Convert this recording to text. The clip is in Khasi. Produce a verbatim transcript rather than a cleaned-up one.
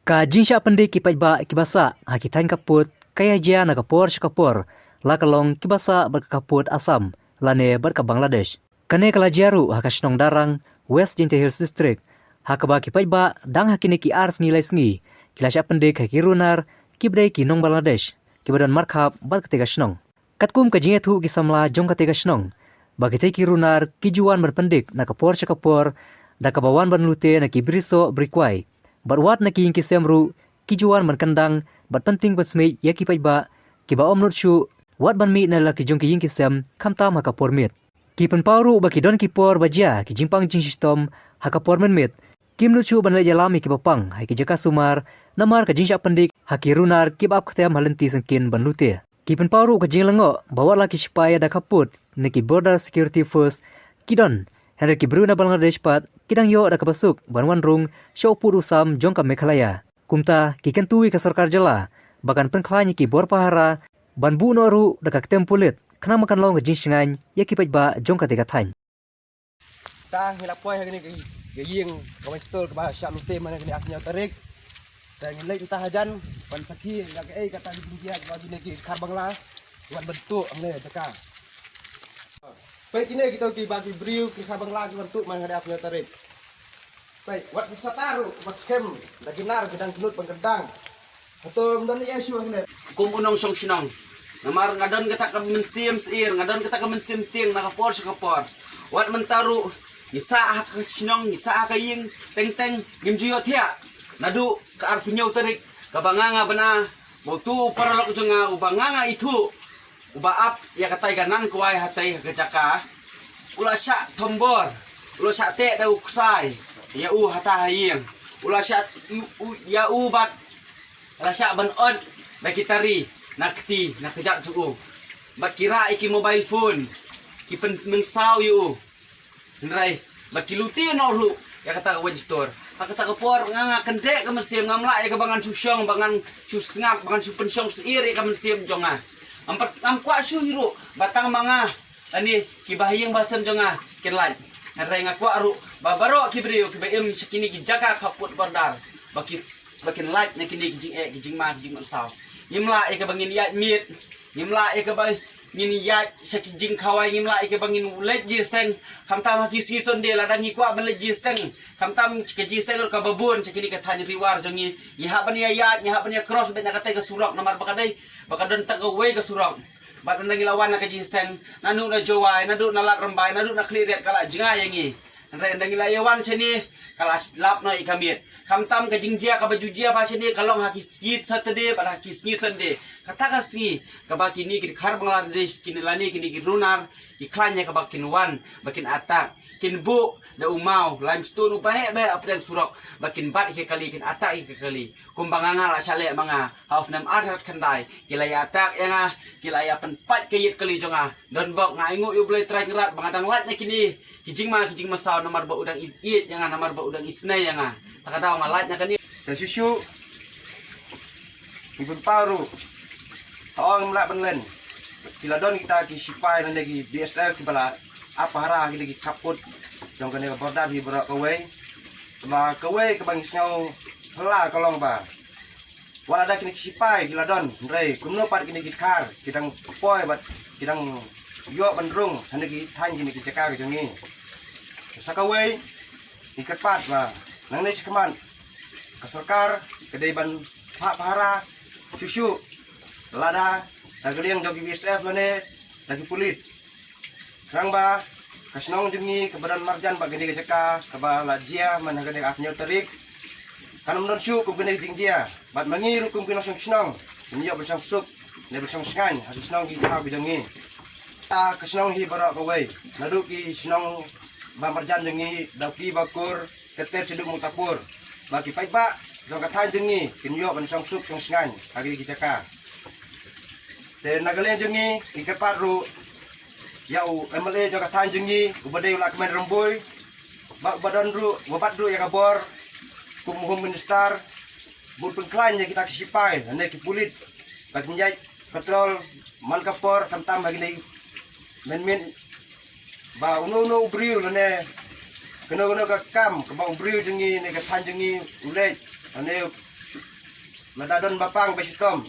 Ka jingshah pyndik ki paidbah kiba sah ha ki thaiñ khappud ka ïa jia na ka por sha ka por, la ka long kiba sah bad ka khappud Assam lane bad ka Bangladesh. Kane ka la jia ruh ha ka shnong Darrang, West Jaintia Hills District, ha kaba ki paidbah dang ha kine ki ar sngi lai sngi ki la shah pyndik ha ki runar kiba dei ki nong Bangladesh kiba don markhap bad katei ka shnong. Katkum ka jingïathuh ki samla jong katei ka shnong, ba kitei ki runar ki ju wan ban pyndik na ka por sha ka por, da kaba wan ban lute na ki bri soh bri kwai, bad wat na ki ïing ki sem ruh ki ju wan ban kyndang bad pynting pynsmit ïa ki paidbah kiba ym nud shuh wat ban mih na la ki jong ki ïing ki sem, khamtam ha ka por miet. Ki pynpaw ruh ba ki don ki por ba jia ki jingpang jingshitom ha ka por mynmiet, kim nud shuh ban leit ïalam ïa kiba pang ha ki jaka sumar namar ka jingshah pyndik ha ki runar kiba ap ktem ha lynti syngkien ban lute. Ki pynpaw ruh ka jinglyngngoh ba wat la ki shipai ïada khappud ne ki Border Security Force ki don, hynrei ki briew na Bangladesh pat ki dang ïoh da kaba suk ban wan rung sha u pud u sam jong ka Meghalaya. Kumta ki kyntu ïa ka sorkar jylla ba kan pynkhlaiñ ïa ki bor pahara ban buh noh ruh da ka ktem pulit, khnang ba kan long ka jingshngaiñ ïa ki paidbah jong katei ka thaiñ. Ta ngi la poi ha kane ka, ka ïing ka waiñ stor kaba shah lute man kane arphew hynñiew tarik. Ta ngi leit mynta hajan ban sakhi ïa kaei kata ka jingjia kaba kine ki dkhar Bangla ki wan ban tuh hangne jaka. Peit kine kito kiba ki briew ki dkhar Bangla ki wan tuh man kane arphew hynñiew tarik. Peit wat ki sata ruh ba skhem da ki nar ki dang kynut ban kyndang. Hato ym don ïa shuh hangne. Kum u nongshong shnong, namar nga don kata ka mynsiem syiar, nga don kata ka mynsiem tieng na ka por sha ka por. Wat mynta ruh ngi sah ha ka shnong, ngi sah ha ka ïing, teng teng ngim ju ïohthiah. Naduh ka arphew hynñiew tarik kaba nga nga bna ba utu u paralok jong nga uba nga nga ithuh uba ap ïa katai ka nan kwai hatei ha ka jaka, u la shah thombor, u la shah teh da u ksai ïa u hata ha ïing, u la shah u, u, ïa u bad la shah ban ot da ki tari na kti na kjat jong u, bad ki rah ïa ki mobile phone, ki pynmynsaw ïa u. Hynrei bad ki lute noh ruh ïa kata ka waiñ stor. Ha kata ka por nga nga kyndeh ka mynsiem, ngam lah ïa kaba ngan shu shong, ba ngan shu sngap, ba ngan shu pynshong syiar ïa ka mynsiem jong nga. Ngam pat, ngam kwah shuh ruh ba tang ma nga lane kiba ha ïing ba sem jong nga kin lait. Hynrei nga kwah ruh ba baroh ki briew kiba im sha kine ki jaka khappud border ba ki, ba kin lait na kine ki jingeh ki jingma ki jingmynsaw. Ngim lah ïa kaba ngin ïaid miet, ngim lah ïa kaba ngin ïaid sha ki jingkhawai, ngim lah ïa kaba ngin leit jingïaseng. Khamtam ha ki sngi Sunday lada ngi kwah ban leit jingïaseng, khamtam ka jingïaseng ruh kaba bun sha kine ki thaiñ Ri War jong ngi, ngi hap ban ïa ïaid, ngi hap ban ïa cross beit na katei ka surok namar ba ka dei ba ka don tang kawei ka surok. Bad ynda ngi la wan na ka jingïaseng naduh na Jowai, naduh na Lad Rymbai, naduh na Khliehriat ka la jngai ïa ngi. Hynrei ynda ngi la ïa wan shane ka la lap noh ïa ka miet. Khamtam ka jingjia kaba ju jia ba shane ka long ha ki sngi Saturday bad ha ki sngi Sunday. Kata ka sngi kaba kine ki dkhar Bangladesh kine lane kine ki runar ki khlaiñ ïa kaba kin wan ba kin attack, kin buh da u maw limestone uba heh bha ha pdeng surok ba kin bat ïa ki kali, kin attack ïa ki kali. Kumba nga nga la shah leh ma nga ha u snem arhajar khyndai ki la ïa attack ïa nga, ki la ïa pynpait ka ïit kali jong nga. Don bok nga ainguh ïa U Blei Trai Kynrad ba nga dang lait na kine ki jingma ki jingmynsaw namar ba u dang ïeit ïa nga, namar ba u dang isynei ïa nga. Ta ka daw nga lait na kane. Te shuh shuh ngi pynpaw ruh, ha ong ngim lah ban len. Ki la don kita ki sipai lane ki B S F kiba la ap pahara ha kine ki khappud jong kane ka border hi baroh kawei. Ba kawei kaba ngi sngew hela ka long ba wat lada kine ki sipai ki la don, hynrei kumno pat kine ki dkhar ki dang poi bad ki dang ïoh ban rung ha kine ki thaiñ, kine ki jaka ki jong ngi. Sa kawei ngi kyrpad ba nangne shakhmat ka sorkar ka dei ban phah pahara shuh shuh, lada da ka liang jong ki B S F lane da ki pulit. Khnang ba ka shnong jong ngi kaba don marjan bad kane ka jaka kaba la jia man ha kane ka arphew hynñiew tarik kan ym don shuh kum kane ka jingjia. Bad ma ngi ruh kum ki nongshong shnong ngim ïoh ban shong suk ne ban shong shngaiñ ha ki shnong ki thaw ki jong ngi. Ta ka shnong hi baroh kawei, naduh ki shnong ba marjan jong ngi, Dawki, Bakur, Keter, Shaduk, Mutapur, bad ki paidbah jong ka thaiñ jong ngi kin ïoh ban shong suk shong shngaiñ ha kine ki jaka. Te na ka liang jong ngi ngi kyrpad ruh ïa u M L A jong ka thaiñ jong ngi uba dei u Lahkmen Rymbui, ba, ba don ruh, ba bat ruh ïa ka bor kum Home Minister, bun pynkhlaiñ ïa kita ki sipai lane ki pulit ba kin ïaid patrol man ka por khamtam ha kine mynmiet, ba uno uno u briew lane kano kano ka kam kaba u briew jong ngi ne ka thaiñ jong ngi u leit lane Lada don ba pang ba shitom.